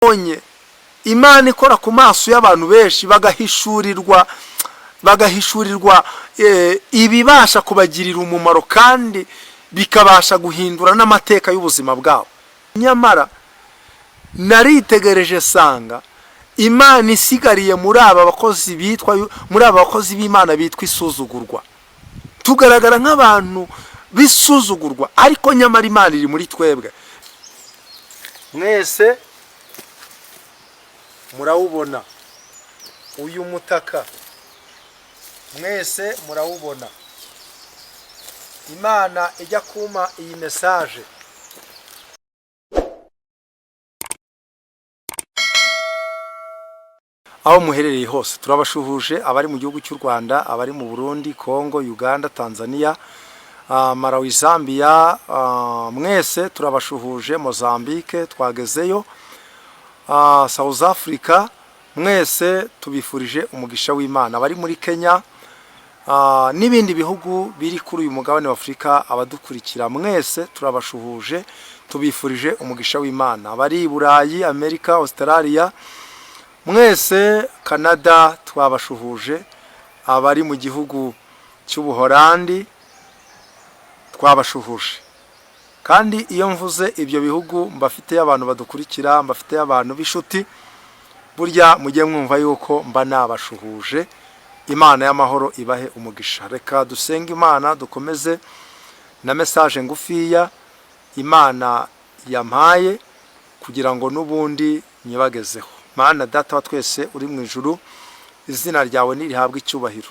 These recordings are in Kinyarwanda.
Nabonye Imana ikora ku maso y'abantu benshi, bagahishurirwa ibibasha kubagirira umumaro kandi bikabasha guhindura n'amateka y'ubuzima bwabo. Nyamara naritegereje sanga Imana isigariye muri aba bakozi bitwa, muri aba bakozi b'Imana bitwa isuzugurwa. Tugaragara nk'abantu bisuzugurwa, ariko nyamara Imana iri muri twebwe. Mwese murawubona uyu mutaka, mwese murawubona. Imana ijya kumpa iyi message. Aho muherereye hose turabashuhuje: abari mu gihugu cy'u Rwanda, abari mu Burundi, Congo, Uganda, Tanzania, Malawi, Zambia, mwese turabashuhuje. Mozambique twagezeyo, South Africa, mwese tubifurije umugisha w'Imana. Abari muri Kenya n'ibindi bihugu biri kuri uyu mugabane wa Afurika, abadukurikira mwese turabashuhuje, tubifurije umugisha w'Imana. Abari i Burayi, Amerika, Australia, mwese, Canada, twabashuhuje. Abari mu gihugu cy'Ubuholandi twabashuhuje. Kandi iyo mvuze ibyo bihugu, mbafiteyo abantu badukurikira, mbafiteyo abantu b'inshuti. Burya mujye mwumva yuko mba nabashuhuje. Imana y'amahoro ibahe umugisha. Reka dusenge Imana, dukomeze na message ngufiya Imana yampaye kugira ngo n'ubundi nyibagezeho. Mana Data wa twese uri mu ijuru, izina ryawe nirihabwe icyubahiro.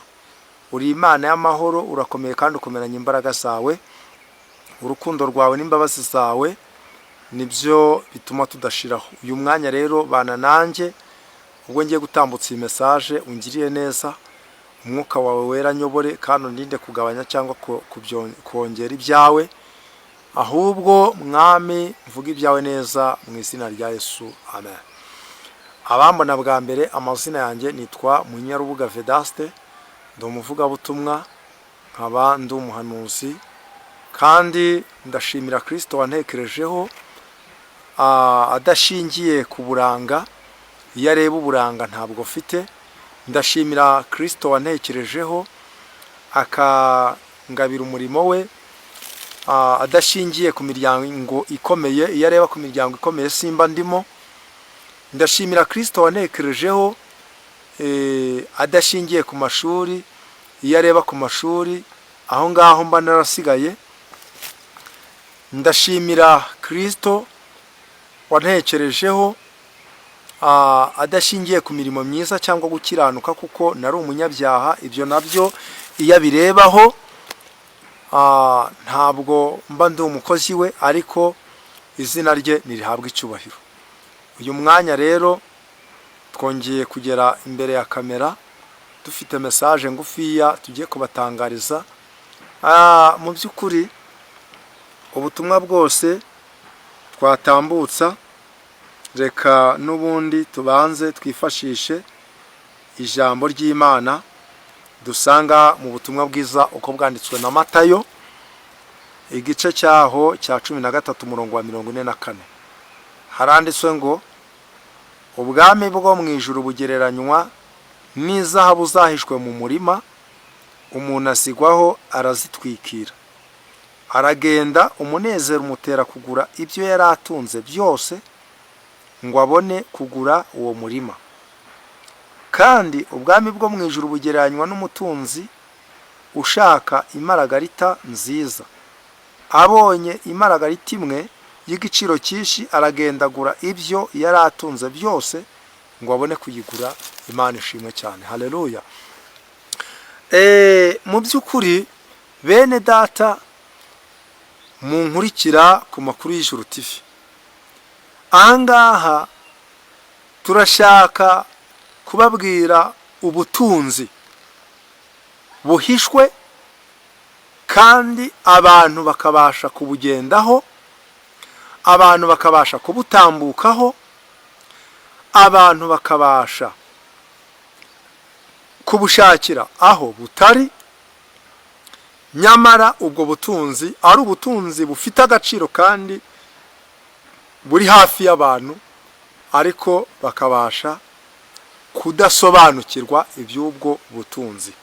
Uri Imana y'amahoro, urakomeye kandi ukomeranye imbaraga zawe. Urukundo rwawe n'imbabazi zawe nibyo bituma tudashiraho. Uyu mwanya rero bana nanjye ubwo ngiye gutambutsa iyi message, ungiriye neza, Umwuka wawe Wera nyobore kandi undinde kugabanya cyangwa kongera ibyawe, ahubwo Mwami mvuga ibyawe neza, mu izina rya Yesu, amen. Abambona bwa mbere, amazina yanjye nitwa Munyarubuga Vedaste, ndi umuvugabutumwa nkaba ndi umuhanuzi, kandi ndashimira Kirisito wantekerejeho adashingiye ku buranga. Iyo areba uburanga ntabwo mfite. Ndashimira Kirisito wantekerejeho akangabira umurimo we adashingiye ku miryango ikomeye. Iyo areba ku miryango ikomeye simba ndimo. Ndashimira Kirisito wantekerejeho adashingiye ku mashuri. Iyo areba ku mashuri, aho ngaho mba narasigaye. Ndashimira Kirisito wantekerejeho adashingiye ku mirimo myiza cyangwa gukiranuka, kuko nari umunyabyaha. Ibyo nabyo iyo abirebaho ntabwo mba ndi umukozi we, ariko izina rye ntirihabwe icyubahiro. Uyu mwanya rero twongeye kugera imbere ya kamera dufite message ngufiya tugiye kubatangariza. Mu by'ukuri ubutumwa bwose twatambutsa, reka n'ubundi tubanze twifashishe ijambo ry'Imana dusanga mu butumwa bwiza uko bwanditswe na Matayo, igice cyaho cya 13, umurongo wa 44. Haranditswe ngo: "Ubwami bwo mu ijuru bugereranywa n'izahabu zahishwe mu murima, umuntu azigwaho arazitwikira, aragenda, umunezero umutera kugura ibyo yari atunze byose ngo abone kugura uwo murima. Kandi ubwami bwo mu ijuru bugereranywa n'umutunzi ushaka imaragarita nziza. Abonye imaragarita imwe y'igiciro cyinshi, aragenda agura ibyo yari atunze byose ngo abone kuyigura." Imana ishimwe cyane, haleluya. Mu by'ukuri, bene Data munkurikira ku Makuru y'Ijuru TV, ahangaha turashaka kubabwira ubutunzi buhishwe kandi abantu bakabasha kubugendaho, abantu bakabasha kubutambukaho, abantu bakabasha kubushakira aho butari, nyamara ubwo butunzi ari ubutunzi bufite agaciro kandi buri hafi y'abantu. Ariko bakabasha kudasobanukirwa iby'ubwo butunzi.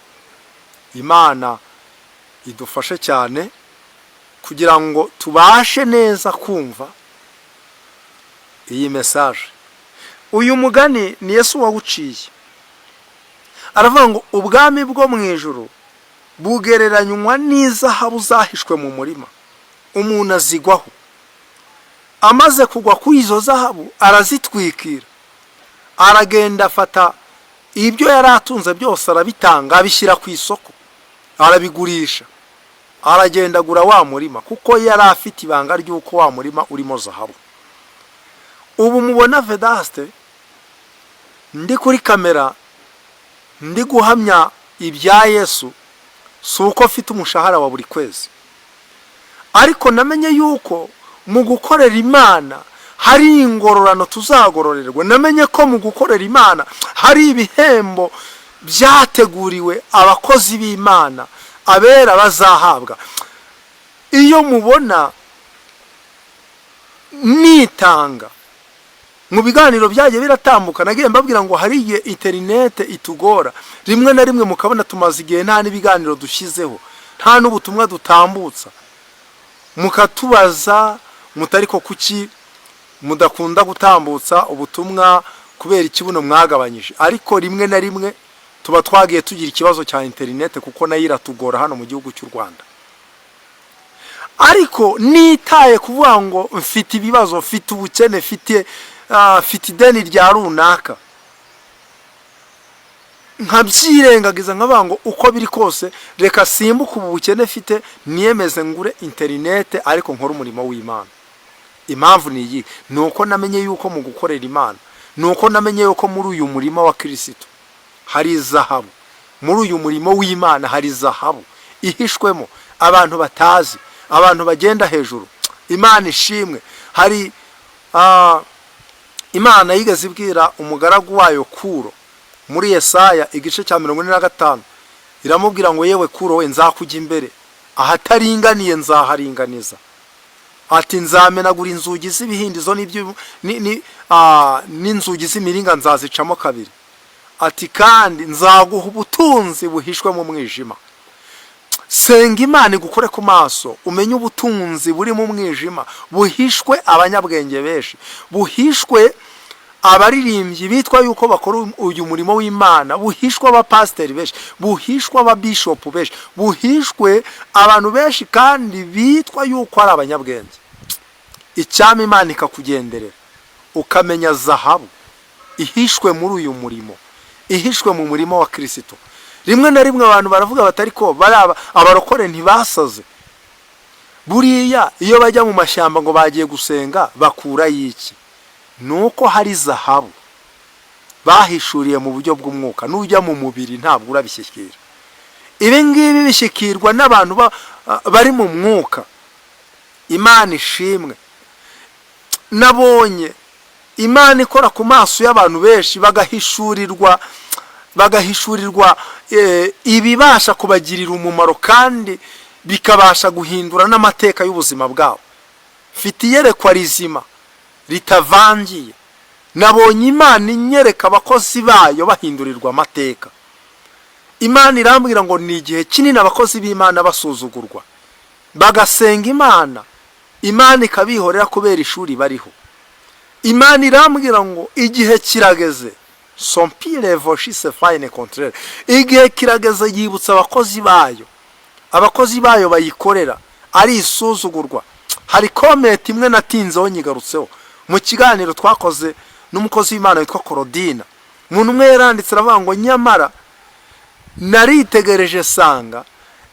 Imana idufashe cyane kugira ngo tubashe neza kumva iyi message. Uyu mugani ni Yesu wawuciye, aravuga ngo ubwami bwo mu ijuru bugereranywa n'izahabu zahishwe mu murima. Umuntu azigwaho, amaze kugwa kuri izo zahabu arazitwikira, aragenda afata ibyo yari atunze byose, arabitanga, abishyira ku isoko, arabigurisha, aragenda agura wa murima, kuko yari afite ibanga ry'uko wa murima urimo zahabu. Ubu mubona Vedaste ndi kuri kamera ndi guhamya ibya Yesu, si uko mfite umushahara wa buri kwezi, ariko namenye yuko mu gukorera Imana hari ingororano tuzagororerwa. Namenye ko mu gukorera Imana hari ibihembo byateguriwe abakozi b'Imana, abera bazahabwa. Iyo mubona nitanga mu biganiro byagiye biratambuka, nagiye mbabwira ngo hari igihe interinete itugora rimwe na rimwe, mukabona tumaze igihe nta n'ibiganiro dushyizeho, nta n'ubutumwa dutambutsa, mukatubaza mutari ko kuki mudakunda gutambutsa ubutumwa, kubera ikibuno mwagabanyije. Ariko rimwe na rimwe tuba twagiye tugira ikibazo cya interinete, kuko nayo iratugora hano mu gihugu cy'u Rwanda. Ariko nitaye kuvuga ngo mfite ibibazo, mfite ubukene, mfite ideni rya runaka, nkabyirengagiza, nkavuga ngo uko biri kose reka simbuke ubu bukene mfite, niyemeze ngure interinete, ariko nkore umurimo w'Imana. Impamvu ni iyi: ni uko namenye yuko mu gukorera Imana, ni uko namenye yuko muri uyu murima wa Kirisito hari zahabu, muri uyu murimo w'Imana hari zahabu ihishwemo abantu batazi, abantu bagenda hejuru. Imana ishimwe. Hari Imana yigeze ibwira umugaragu wayo Kuro muri Yesaya igice cya 45, iramubwira ngo: "Yewe Kuro we, nzakujya imbere, ahataringaniye nzaharinganiza." Ati: "Nzamenagura inzugi z'ibihindizo n'inzugi z'imiringa nzazicamo kabiri." Ati: "Kandi nzaguha ubutunzi buhishwe mu mwijima." Senga Imana igukore ku maso, umenye ubutunzi buri mu mwijima, buhishwe abanyabwenge benshi, buhishwe abaririmbyi bitwa yuko bakora uyu murimo w'Imana, buhishwe abapasiteri benshi, buhishwe ababishopu benshi, buhishwe abantu benshi kandi bitwa yuko ari abanyabwenge. Icyama Imana ikakugenderera, ukamenya zahabu ihishwe muri uyu murimo, ihishwe mu murimo wa Kirisito. Rimwe na rimwe abantu baravuga batari ko bari abarokore ntibasaze, buriya iyo bajya mu mashyamba ngo bagiye gusenga bakurayo iki? Ni uko hari zahabu bahishuriye mu buryo bw'umwuka. Nujya mu mubiri ntabwo urabishyikira. Ibi ngibi bishyikirwa n'abantu bari mu mwuka. Imana ishimwe. Nabonye Imana ikora ku maso y'abantu benshi, bagahishurirwa ibibasha kubagirira umumaro kandi bikabasha guhindura n'amateka y'ubuzima bwabo. Mfite iyerekwa rizima ritavangiye. Nabonye Imana inyereka abakozi bayo bahindurirwa amateka. Imana irambwira ngo ni igihe kinini abakozi b'Imana basuzugurwa, bagasenga Imana, Imana ikabihorera kubera ishuri bariho. Imana irambwira ngo igihe kirageze, sompire voshise fayine kontrere, igihe kirageze yibutsa abakozi bayo, abakozi bayo bayikorera ari isuzugurwa. Hari comment imwe natinzeho, nyigarutseho mu kiganiro twakoze n'umukozi w'Imana witwa Korodina. Umuntu umwe yaranditse aravuga ngo: "Nyamara naritegereje sanga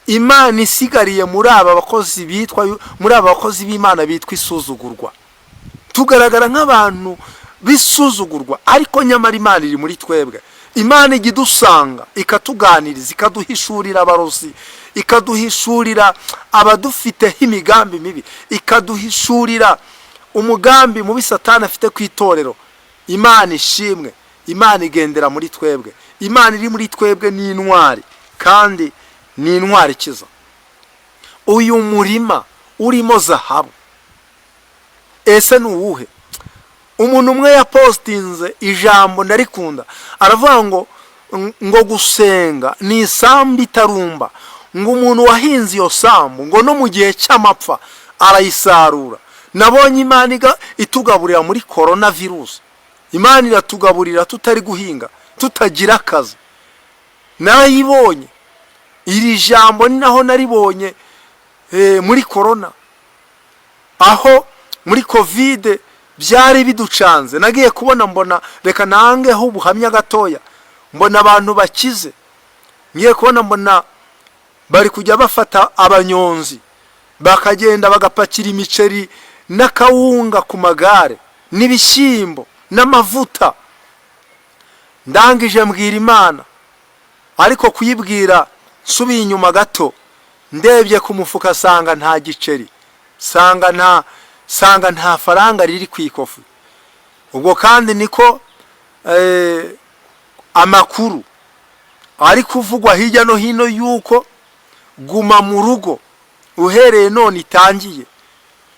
Imana isigariye muri aba bakozi bitwa, muri aba bakozi b'Imana bitwa isuzugurwa." Tugaragara nk'abantu bisuzugurwa, ariko nyamara Imana iri muri twebwe. Imana ijya idusanga, ikatuganiriza, ikaduhishurira abarozi, ikaduhishurira abadufiteho imigambi mibi, ikaduhishurira umugambi mubi Satani afite ku itorero. Imana ishimwe. Imana igendera muri twebwe. Imana iri muri twebwe ni intwari, kandi ni intwari ikiza. Uyu murima urimo zahabu ese ni uwuhe? Umuntu umwe yapositinze ijambo ndarikunda, aravuga ngo gusenga ni isambu itarumba, ngo umuntu wahinze iyo sambu ngo no mu gihe cy'amapfa arayisarura. Nabonye Imana itugaburira muri korona virusi. Imana iratugaburira tutari guhinga, tutagira akazi. Narayibonye. Iri jambo ni naho naribonye muri korona, aho muri COVID byari biducanze. Nagiye kubona mbona, reka nangeho ubuhamya gatoya, mbona abantu bakize, ngiye kubona mbona bari kujya bafata abanyonzi, bakagenda bagapakira imiceri n'akawunga ku magare n'ibishyimbo n'amavuta. Ndangije mbwira Imana, ariko kuyibwira nsubiye inyuma gato, ndebye ku mufuka sanga nta giceri, sanga nta faranga riri ku ikofi. Ubwo kandi niko amakuru ari kuvugwa hirya no hino yuko guma mu rugo uhereye none itangiye,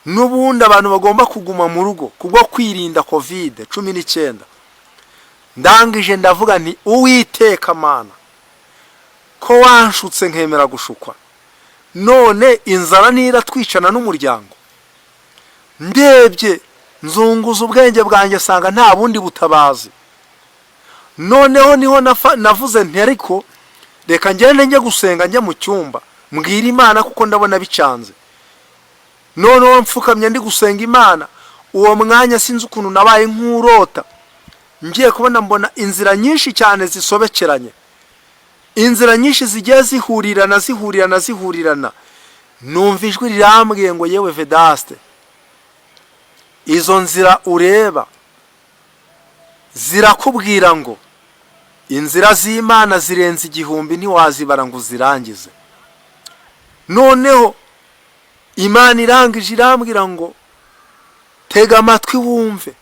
n'ubundi abantu bagomba kuguma mu rugo kubwo kwirinda COVID-19. Ndangije ndavuga nti: "Uwiteka Mana, ko wanshutse nkemera gushukwa, none inzara niratwicana n'umuryango?" Ndebye nzunguza ubwenge bwanjye, sanga nta bundi butabazi. Noneho niho navuze nti: "Ariko reka ngende njye gusenga, njye mu cyumba mbwira Imana, kuko ndabona bicanze." Noneho mfukamye ndi gusenga Imana, uwo mwanya sinzi ukuntu nabaye nk'urota, ngiye kubona mbona inzira nyinshi cyane zisobekeranye, inzira nyinshi zigiye zihurirana, zihurirana, zihurirana. Numva ijwi rirambwiye ngo: "Yewe Vedaste, izo nzira ureba zirakubwira ngo inzira z'Imana zirenze igihumbi, ntiwazibara ngo uzirangize." Noneho Imana irangije irambwira ngo: "Tega amatwi wumve,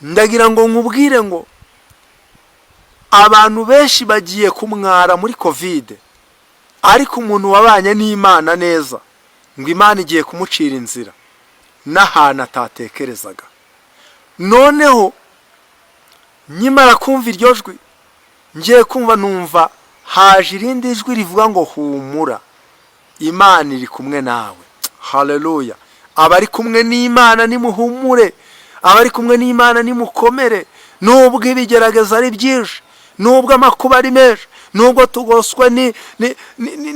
ndagira ngo nkubwire ngo abantu benshi bagiye kumwara muri COVID, ariko umuntu wabanye n'Imana neza, ngo Imana igiye kumucira inzira n'ahantu atatekerezaga." Noneho nkimara kumva iryo jwi, ngiye kumva numva haje irindi jwi rivuga ngo: "Humura, Imana iri kumwe nawe." Haleluya! Abari kumwe n'Imana nimuhumure, abari kumwe n'Imana nimukomere. Nubwo ibigerageza ari byinshi, nubwo amakuba ari menshi, nubwo tugoswe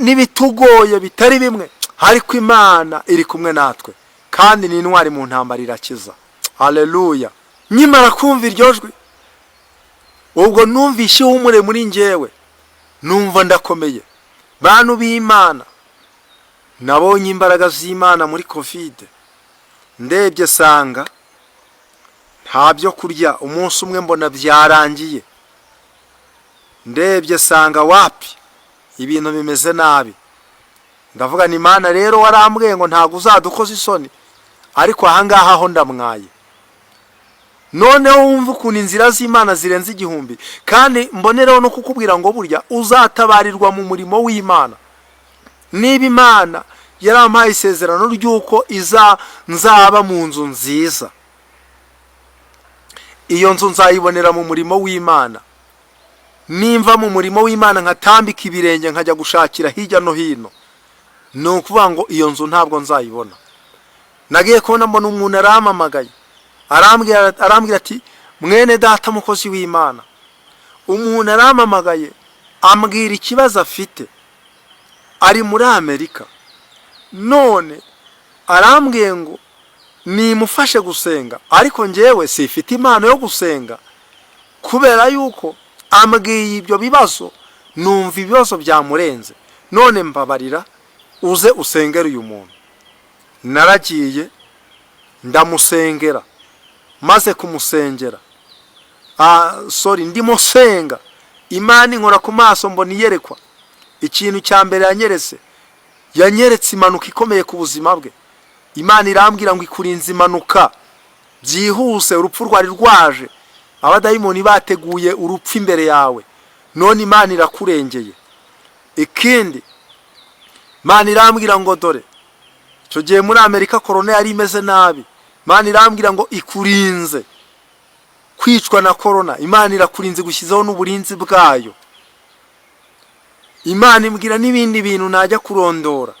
n'ibitugoye bitari bimwe, ariko Imana iri kumwe natwe, kandi ni intwari mu ntambara, irakiza. Haleluya! Nkimara kumva iryo jwi, ubwo numvishe ihumure muri njyewe, numva ndakomeye. Bantu b'Imana, nabonye imbaraga z'Imana muri COVID. Ndebye sanga nta byo kurya, umunsi umwe mbona byarangiye. Ndebye sanga wapi, ibintu bimeze nabi. Ndavuga ni: "Imana rero warambwiye ngo ntabwo uzadukoza isoni, ariko ahangaha ho ndamwaye." Noneho wumva ukuntu inzira z'Imana zirenze igihumbi. Kandi mbonereho no kukubwira ngo burya uzatabarirwa mu murimo w'Imana. Niba Imana yarampaye isezerano ry'uko iza nzaba mu nzu nziza, iyo nzu nzayibonera mu murimo w'Imana. Nimva mu murimo w'Imana nkatambika ibirenge nkajya gushakira hirya no hino, ni ukuvuga ngo iyo nzu ntabwo nzayibona. Nagiye kubona mbona umuntu arampamagaye, arambwira ati: "Mwene data, mukozi w'Imana, umuntu arampamagaye ambwira ikibazo afite, ari muri Amerika, none arambwiye ngo nimufashe gusenga, ariko ngewe sifite impano yo gusenga, kubera yuko ambwiye ibyo bibazo numva ibibazo byamurenze. None mbabarira uze usengere uyu muntu." Naragiye ndamusengera. Maze kumusengera, sorry, ndimo senga, Imana inkora ku maso, mbona iyerekwa. Ikintu cya mbere yanyeretse, yanyeretse impanuka ikomeye ku buzima bwe. Imana irambwira ngo ikurinze impanuka byihuse, urupfu rwari rwaje, abadayimoni bateguye urupfu imbere yawe, none Imana irakurengeye. Ikindi, Imana irambwira ngo dore icyo gihe muri Amerika korona yari imeze nabi. Imana irambwira ngo ikurinze kwicwa na korona. Imana irakurinze, gushyizeho n'uburinzi bwayo. Imana imbwira n'ibindi bintu najya kurondora.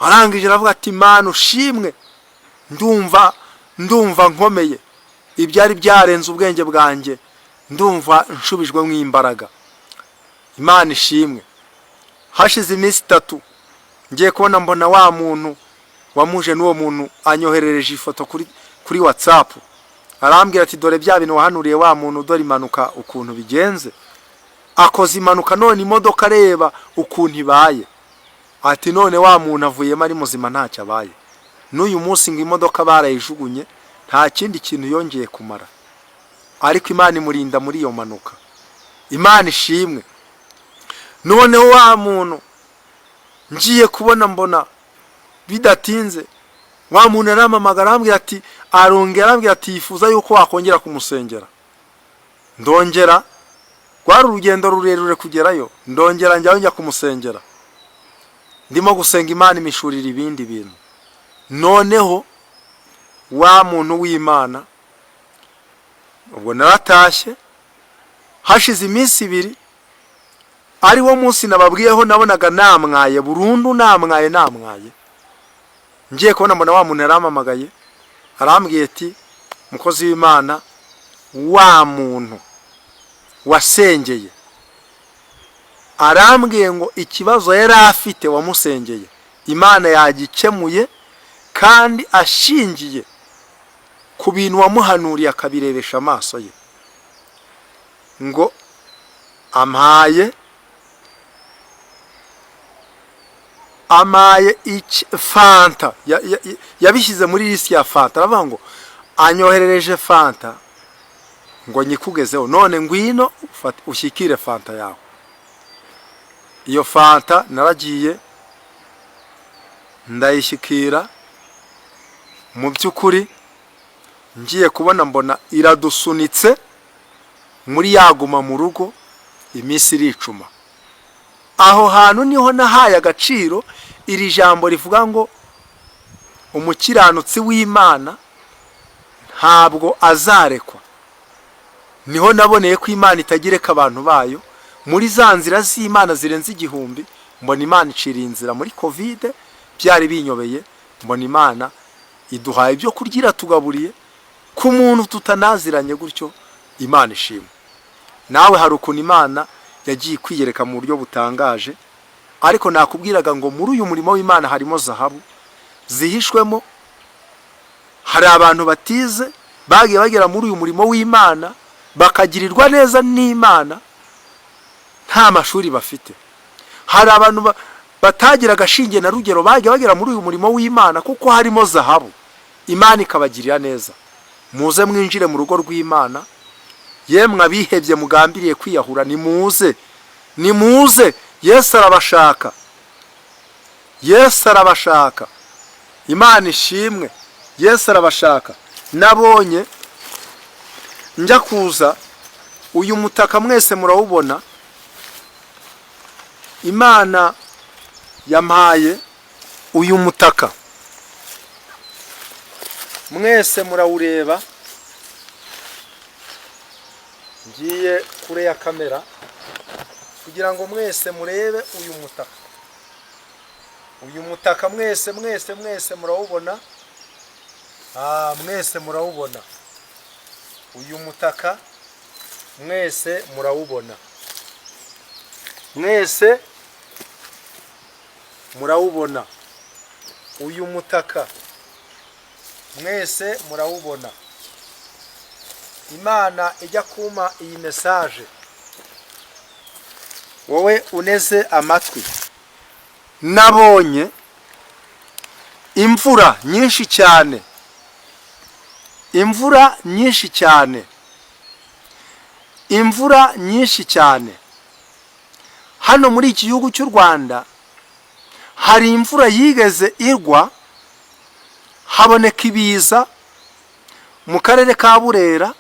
Arangije aravuga ati: "Imana ushimwe, ndumva nkomeye, ibyari byarenze ubwenge bwanjye, ndumva nshubijwemo imbaraga. Imana ishimwe." Hashize iminsi 3, ngiye kubona mbona wa muntu wamuje n'uwo muntu anyoherereje ifoto kuri WhatsApp. Arambwira ati: "Dore bya bintu wahanuriye wa muntu, dore impanuka ukuntu bigenze, akoze impanuka none imodoka areba ukuntu ibaye." Ati: "None wa muntu avuyemo ari muzima, ntacyo abaye n'uyu munsi." Ngo imodoka barayijugunye, nta kindi kintu yongeye kumara, ariko Imana imurinda muri iyo mpanuka. Imana ishimwe. Noneho wa muntu, ngiye kubona mbona bidatinze wa muntu arampamagara, arambwira ati, arongera arambwira ati yifuza yuko wakongera kumusengera. Ndongera, rwari urugendo rurerure kugerayo, ndongera njyayo, njya kumusengera. Ndimo gusenga, Imana imishurira ibindi bintu. Noneho wa muntu w'Imana, ubwo naratashye, hashize iminsi 2, ari wo munsi nababwiyeho nabonaga namwaye burundu, namwaye, namwaye. Ngiye kubona mbona wa muntu yarampamagaye, arambwiye ati: "Mukozi w'Imana, wa muntu wasengeye arambwiye ngo ikibazo yari afite wamusengeye, Imana yagikemuye, kandi ashingiye ku bintu wamuhanuriye akabirebesha amaso ye, ngo amaye fanta." Yabishyize muri lisiti ya fanta, aravuga ngo anyoherereje fanta ngo nyikugezeho, none ngwino ushyikire fanta yawe. Iyo fanta naragiye ndayishyikira. Mu by'ukuri ngiye kubona mbona iradusunitse muri yaguma mu rugo, iminsi iricuma. Aho hantu niho nahaye agaciro iri jambo rivuga ngo umukiranutsi w'Imana ntabwo azarekwa. Niho naboneye ko Imana itagireka abantu bayo. Muri za nzira z'Imana zirenze 1000, mbona Imana iciriye inzira muri COVID. Byari binyobeye, mbona Imana iduhaye ibyo kurya, iratugaburiye ku muntu tutanaziranye gutyo. Imana ishimwe. Nawe hari ukuntu Imana yagiye kwiyereka mu buryo butangaje, ariko nakubwiraga ngo muri uyu murimo w'Imana harimo zahabu zihishwemo. Hari abantu batize bagiye bagera muri uyu murimo w'Imana, bakagirirwa neza n'Imana nta mashuri bafite. Hari abantu batagira agashinge na rugero bagiye bagera muri uyu murimo w'Imana kuko harimo zahabu, Imana ikabagirira neza. Muze mwinjire mu rugo rw'Imana. Yemwe abihebye mugambiriye kwiyahura, nimuze, nimuze, Yesu arabashaka, Yesu arabashaka. Imana ishimwe, Yesu arabashaka. Nabonye njya kuza, uyu mutaka mwese murawubona. Imana yampaye uyu mutaka, mwese murawureba. Ngiye kure ya kamera kugira ngo mwese murebe uyu mutaka. Uyu mutaka mwese, mwese, mwese murawubona. Mwese murawubona uyu mutaka, mwese murawubona, mwese murawubona uyu mutaka, mwese murawubona. Imana ijya kumpa iyi message, wowe uneze amatwi, nabonye imvura nyinshi cyane, imvura nyinshi cyane, imvura nyinshi cyane. Hano muri iki gihugu cy'u Rwanda hari imvura yigeze igwa, haboneka ibiza mu karere ka Burera,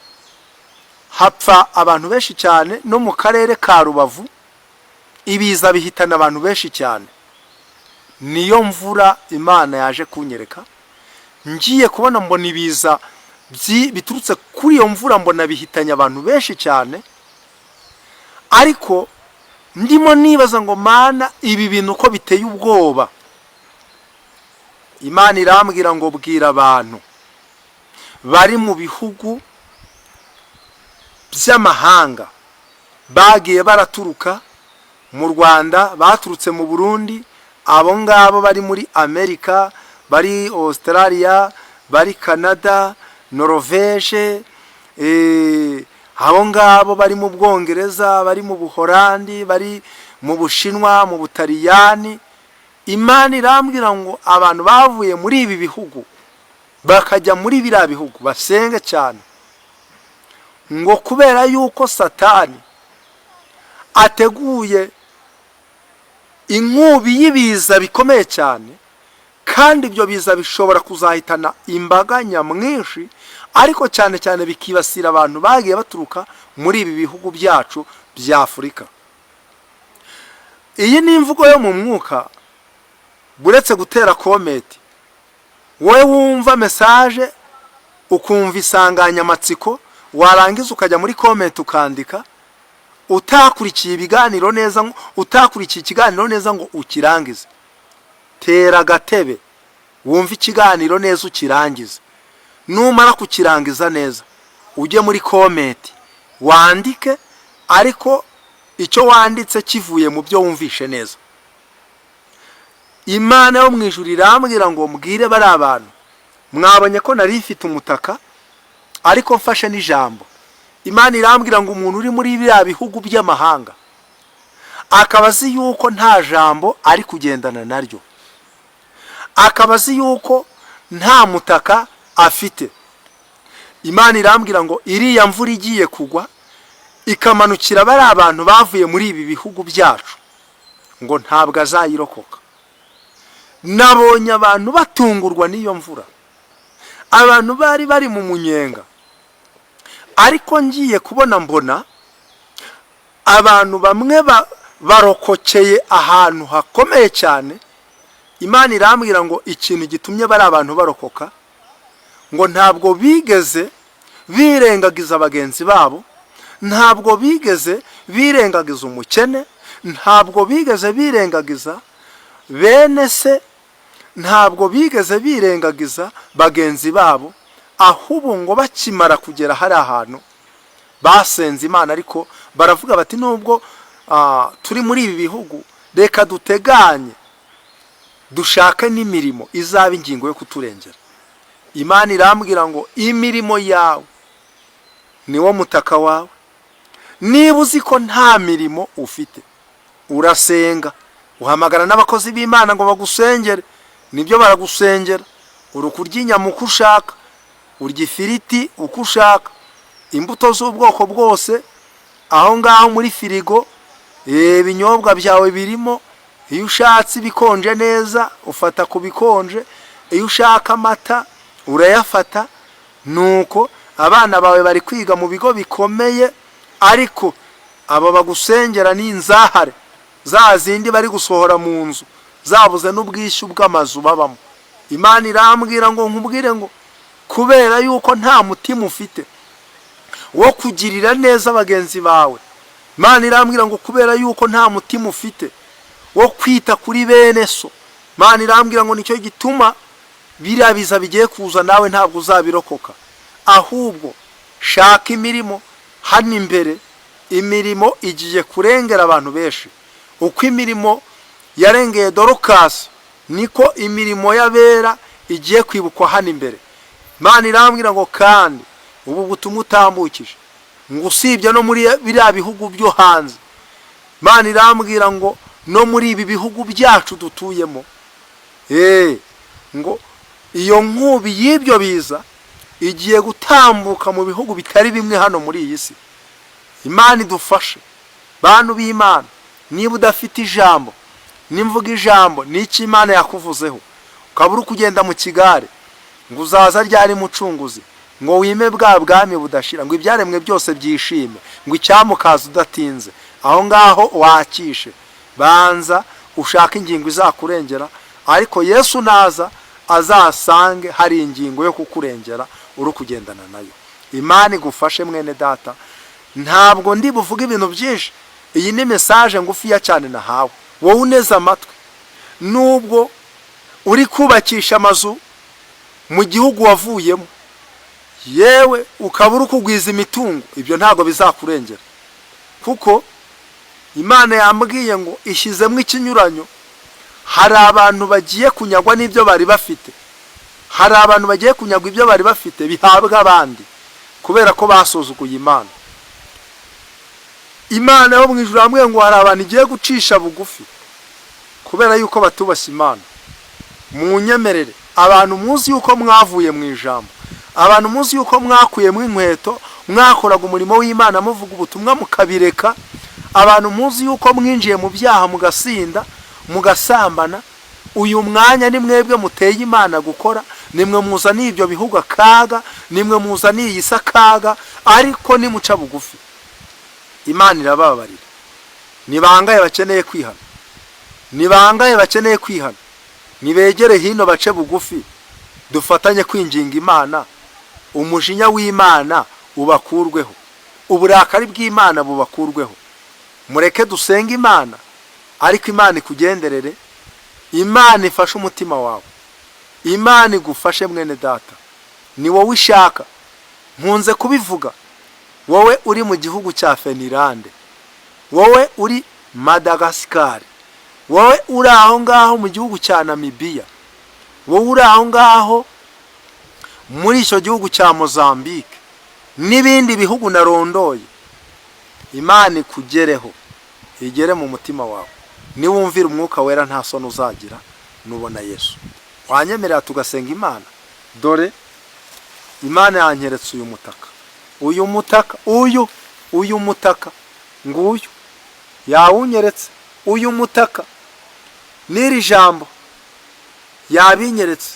hapfa abantu benshi cyane, no mu karere ka Rubavu ibiza bihitana abantu benshi cyane. Niyo mvura Imana yaje kunyereka. Ngiye kubona mbona ibiza biturutse kuri iyo mvura, mbona bihitanye abantu benshi cyane. Ariko ndimo nibaza ngo: "Mana, ibi bintu uko biteye ubwoba?" Imana irambwira ngo: "Bwira abantu bari mu bihugu by'amahanga bagiye baraturuka mu Rwanda, baturutse mu Burundi, abo ngabo bari muri Amerika, bari Australia, bari Canada, Norvege, abo ngabo bari mu Bwongereza, bari mu Buholandi, bari mu Bushinwa, mu Butaliyani." Imana irambwira ngo abantu bavuye muri ibi bihugu bakajya muri biriya bihugu basenge cyane, ngo kubera yuko Satani ateguye inkubi y'ibiza bikomeye cyane, kandi ibyo biza bishobora kuzahitana imbaga nyamwinshi, ariko cyane cyane bikibasira abantu bagiye baturuka muri ibi bihugu byacu bya Afurika. Iyi ni imvugo yo mu mwuka. Buretse gutera comment, wowe wumva message, ukumva insanganyamatsiko, warangiza ukajya muri comment ukandika utakurikiye ibiganiro neza, utakurikiye ikiganiro neza ngo ukirangize. Tera agatebe wumve ikiganiro neza ukirangize. Numara kukirangiza neza, ujye muri comment wandike, ariko icyo wanditse kivuye mu byo wumvishe neza. Imana yo mu ijuru irambwira ngo mbwire bari abantu. Mwabonye ko nari mfite umutaka, ariko mfashe n'ijambo. Imana irambwira ngo umuntu uri muri biriya bihugu by'amahanga akaba azi yuko nta jambo ari kugendana naryo, akaba azi yuko nta mutaka afite, Imana irambwira ngo iriya mvura igiye kugwa ikamanukira bari abantu bavuye muri ibi bihugu byacu, ngo ntabwo azayirokoka. Nabonye abantu batungurwa n'iyo mvura, abantu bari bari mu munyenga, ariko ngiye kubona mbona abantu bamwe barokokeye ahantu hakomeye cyane. Imana irambwira ngo ikintu gitumye bari abantu barokoka, ngo ntabwo bigeze birengagiza bagenzi babo, ntabwo bigeze birengagiza umukene, ntabwo bigeze birengagiza bene se, ntabwo bigeze birengagiza bagenzi babo. Ahubwo ngo bakimara kugera hari ahantu basenze Imana, ariko baravuga bati: "Nubwo turi muri ibi bihugu, reka duteganye dushake n'imirimo izaba ingingo yo kuturengera." Imana irambwira ngo imirimo yawe niwo mutaka wawe. Niba uzi ko nta mirimo ufite, urasenga, uhamagara n'abakozi b'Imana ngo bagusengere, nibyo, baragusengera. Uri kurya inyama uko ushaka, urya ifiriti uko ushaka, imbuto z'ubwoko bwose aho ngaho muri firigo, ibinyobwa byawe birimo. Iyo ushatse ibikonje neza ufata ku bikonje, iyo ushaka amata urayafata. Nuko abana bawe bari kwiga mu bigo bikomeye, ariko abo bagusengera ni inzahare, za zindi bari gusohora mu nzu zabuze n'ubwishyu bw'amazu babamo. Imana irambwira ngo nkubwire ngo kubera yuko nta mutima ufite wo kugirira neza bagenzi bawe, Imana irambwira ngo kubera yuko nta mutima ufite wo kwita kuri bene so, Imana irambwira ngo nicyo gituma biriya biza bigiye kuza, nawe ntabwo uzabirokoka. Ahubwo shaka imirimo hano imbere. Imirimo igiye kurengera abantu benshi. Uko imirimo yarengeye Dorukasi, niko imirimo y'abera igiye kwibukwa hano imbere. Imana irambwira ngo kandi ubu butumwa utambukije, ngo usibye no muri biriya bihugu byo hanze, Imana irambwira ngo no muri ibi bihugu byacu dutuyemo, ngo iyo nkubi y'ibyo biza igiye gutambuka mu bihugu bitari bimwe hano muri iyi si. Imana idufashe. Bantu b'Imana, niba udafite ijambo, nimvuga ijambo n'icyo Imana yakuvuzeho, ukaba uri kugenda mu kigare ngo uzaza ryari mucunguzi, ngo wime bwa bwami budashira, ngo ibyaremwe byose byishime, ngo icyamukaza udatinze, aho ngaho wakishe, banza ushake ingingo izakurengera. Ariko Yesu naza. Azasange hari ingingo yo kukurengera uri kugendana nayo. Imana igufashe, mwene data. Ntabwo ndi buvuge ibintu byinshi. Iyi ni message ngufiya cyane nahawe. Wowe uneze amatwi, nubwo uri kubakisha amazu mu gihugu wavuyemo, yewe ukaba uri kugwiza imitungo, ibyo ntabwo bizakurengera, kuko Imana yambwiye ngo ishyizemo ikinyuranyo. Hari abantu bagiye kunyagwa n'ibyo bari bafite, hari abantu bagiye kunyagwa ibyo bari bafite bihabwa abandi kubera ko basuzuguye Imana. Imana yo mu ijuru yambwiye ngo hari abantu igiye gucisha bugufi kubera yuko batubashye Imana. Munyemerere, abantu muzi yuko mwavuye mu ijambo, abantu muzi yuko mwakuyemo inkweto, mwakoraga umurimo w'Imana, muvuga ubutumwa mukabireka, abantu muzi yuko mwinjiye mu byaha, mugasinda, mugasambana, uyu mwanya ni mwebwe muteye Imana gukora. Nimwe muzaniye ibyo bihugu akaga, nimwe muzaniye iyi si akaga. Ariko nimuca bugufi, Imana irababarira. Ni bangahe bakeneye kwihana? Ni bangahe bakeneye kwihana? Nibegere hino bace bugufi, dufatanye kwinginga Imana, umujinya w'Imana ubakurweho, uburakari bw'Imana bubakurweho. Mureke dusenge Imana. Ariko Imana ikugenderere, Imana ifashe umutima wawe, Imana igufashe, mwene data. Ni wowe ishaka. Nkunze kubivuga, wowe uri mu gihugu cya Finlande, wowe uri Madagasikari, wowe uri aho ngaho mu gihugu cya Namibiya, wowe uri aho ngaho muri icyo gihugu cya Mozambique n'ibindi bihugu narondoye, Imana ikugereho, igere mu mutima wawe. Niwumvira Umwuka Wera, nta soni uzagira nubona Yesu. Wanyemerera tugasenga Imana? Dore Imana yanyeretse uyu mutaka, uyu mutaka, uyu mutaka nguyu yawunyeretse. Uyu mutaka n'iri jambo yabinyeretse.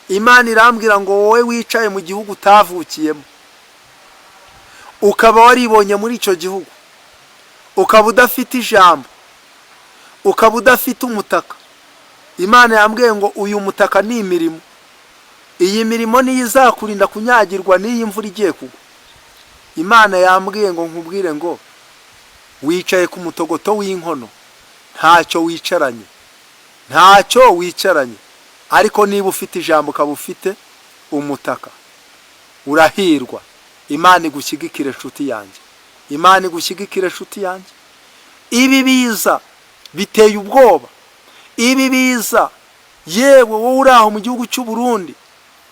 Imana irambwira ngo wowe wicaye mu gihugu utavukiyemo, ukaba waribonye muri icyo gihugu, ukaba udafite ijambo, ukaba udafite umutaka, Imana yambwiye ngo uyu mutaka ni imirimo. Iyi mirimo niyo izakurinda kunyagirwa n'iyi mvura igiye kugwa. Imana yambwiye ngo nkubwire ngo wicaye ku mutogoto w'inkono, ntacyo wicaranye, ntacyo wicaranye. Ariko niba ufite ijambo, ukaba ufite umutaka, urahirwa. Imana igushyigikire, inshuti yanjye. Imana igushyigikire, inshuti yanjye. Ibi biza biteye ubwoba, ibi biza. Yewe wowe uri aho mu gihugu cy'u Burundi,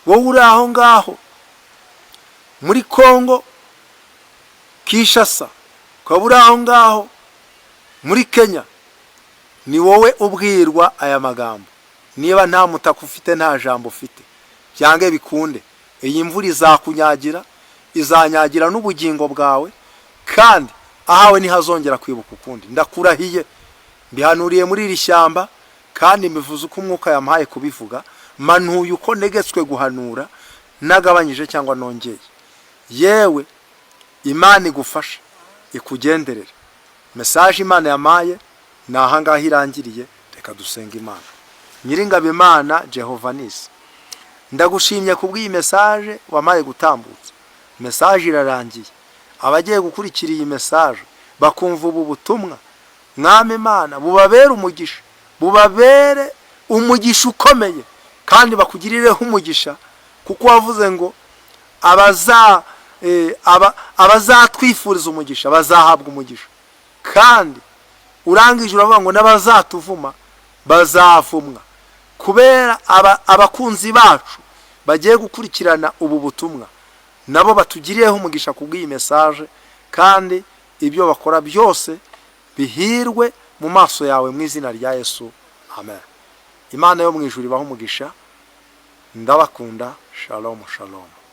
wowe uri aho ngaho muri Kongo Kinshasa, ukaba uri aho ngaho muri Kenya, ni wowe ubwirwa aya magambo. Niba nta mutaka ufite, nta jambo ufite, byange bikunde iyi mvura izakunyagira, izanyagira n'ubugingo bwawe, kandi ahawe ntihazongera kwibuka ukundi. Ndakurahiye, mbihanuriye muri iri shyamba, kandi mbivuze uko Umwuka yampaye kubivuga. Manuye uko ntegetswe guhanura, nagabanyije cyangwa nongeye. Yewe, Imana igufashe, ikugenderere. Message Imana yampaye ni ahangaha irangiriye. Reka dusenga Imana. Nyiringabo Imana Jehova Nisi, ndagushimye kubw'iyi message wampaye gutambutsa. Message irarangiye. Abagiye gukurikira iyi message bakumva ubu butumwa, Mwami Imana, bubabere umugisha, bubabere umugisha ukomeye, kandi bakugirireho umugisha, kuko wavuze ngo abazatwifuriza umugisha bazahabwa umugisha, kandi urangije uravuga ngo n'abazatuvuma bazavumwa. Kubera abakunzi bacu bagiye gukurikirana ubu butumwa, nabo batugiriyeho umugisha kubw'iyi message, kandi ibyo bakora byose bihirwe mu maso yawe, mu izina rya Yesu, amen. Imana yo mu ijuru ibahe umugisha. Ndabakunda. Shalom, shalom.